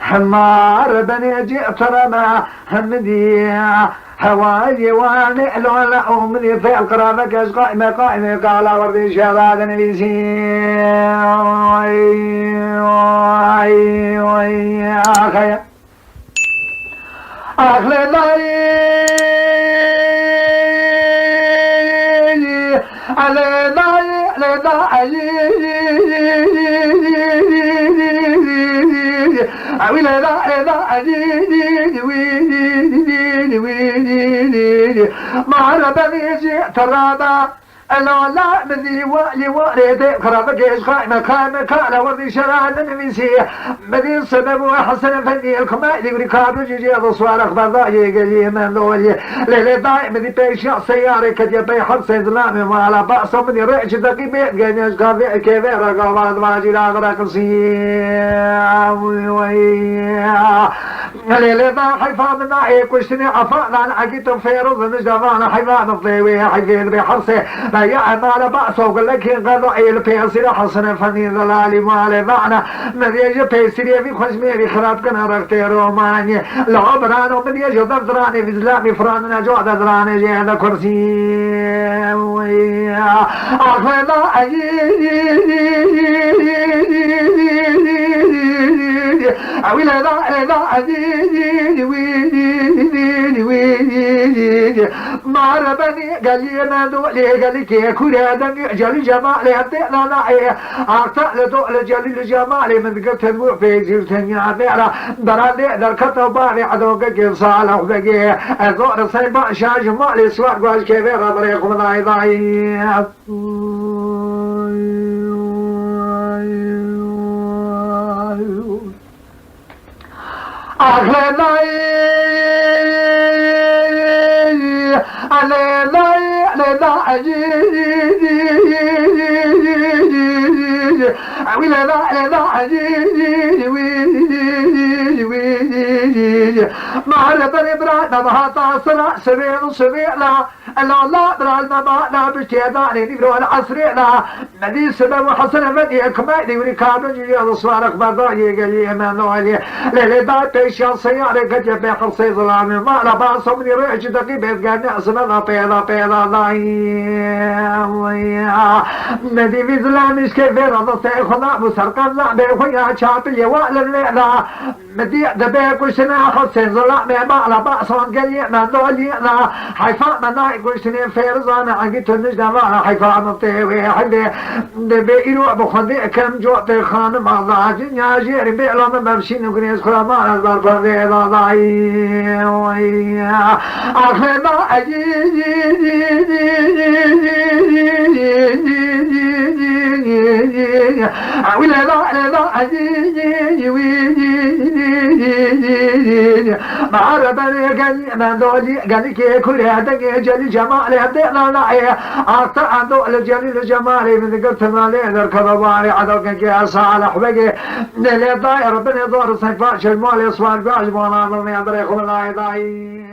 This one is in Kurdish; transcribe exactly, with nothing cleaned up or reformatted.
Hemar benê cî tereme hemdî hewayê wan ê lola û min ê fêl qirave kes qaîme qaîme kala werdê şeva dinivîsî. Ay, ay, ay, axaya. Ax lê dayê, a lê dayê, lê dayê. A wî lê dayê, lê dayê, wî, wî, wî, wî, wî, wî. Mare benê jî terada. Ela la min dî wa lî wa rê dê xirabikê ji qaîme qaîme kala werdî şera li nivîsî. Min dî sebeb û Hesen Efendî el Kumaylî wî kabir jî jê de suwar exber da yê gelî min dolî. Lê lê dayê min dî pêşiya seyarê ketiye pey hepsê zilamê mala baso min dî rê çi deqî bê genê ji kavê kevê re gava divacî ra vira qisî. Lê lê da heyfa min na ê kuştinê efa dan egî tu fêro ziniş de vana heyfa min vê wê heyfê dibê hersê. Ve ya emale ba sogulekî qedo ê li pêsîra Hesen Efendî zelalî malê vana. Min vê ji pêsîrê vî xweş mêrî xirab kine rextê romanî. Li o birano min yê ji ber diranê vî zilamî firanine co de diranê jê de kursî. Axê da Ewî lê da, lê da, mare benî gelî me do lê gelî kê kure dengê Celîl Cemalê tê da da ê. Axta li do li Celîl Cemalê min digirtin bû pêzîr tenya vera. Berandê derketa barê edogekê Salih Begê. Ez do risey ba şaj malê suwar guaj kê vera birê xwe dayê dayê. Ax lê dayê, a lê dayê, lê dayê. Ewî lê da, lê da, mare berê bira, me hata sira, sivê, sivê la. Ela la bira me ba la bi têdanê nîvro li esrê la. Me dî sibe û Hesen Efendî, Kumaylî wî kabin jî ya suwar exber da yê gelî me nalê. Lê lê da pêşiya seyarê ketiye pê hepsê zilamê. Mala ba somnî rê çi deqî bêzgerne sime da pêda pêda dayî. Me dî vî zilamî şkê vê ra da sey xwe da bu serqan la bê xwe ya çapilê wa li lê da. Min dî dibe kuştine Husên zilamê bala basan gelî me dolî na. Heyfa me nayê kuştinê fêrizane engî tu nij de vana heyfa min tê wê hindê. Dibe îro bi xwendê kim cotê xanima da. Dinya jêrî bê la min bemşîn û gunêz xura ma ez ber xwendê da dayî. Axê da Ewî lê da, lê da, mare berê gelî me dolî, gelî kê kure dengê Celîl Cemalê dê nanayê. Axta endo li Celîl Cemalê min digirtin lê derkeve barê edogekê Salih Begê. Lê lê dayê Rebinê dor seyfa çelmalê suwar guaj bana dilnê birê xwe dayê dayî.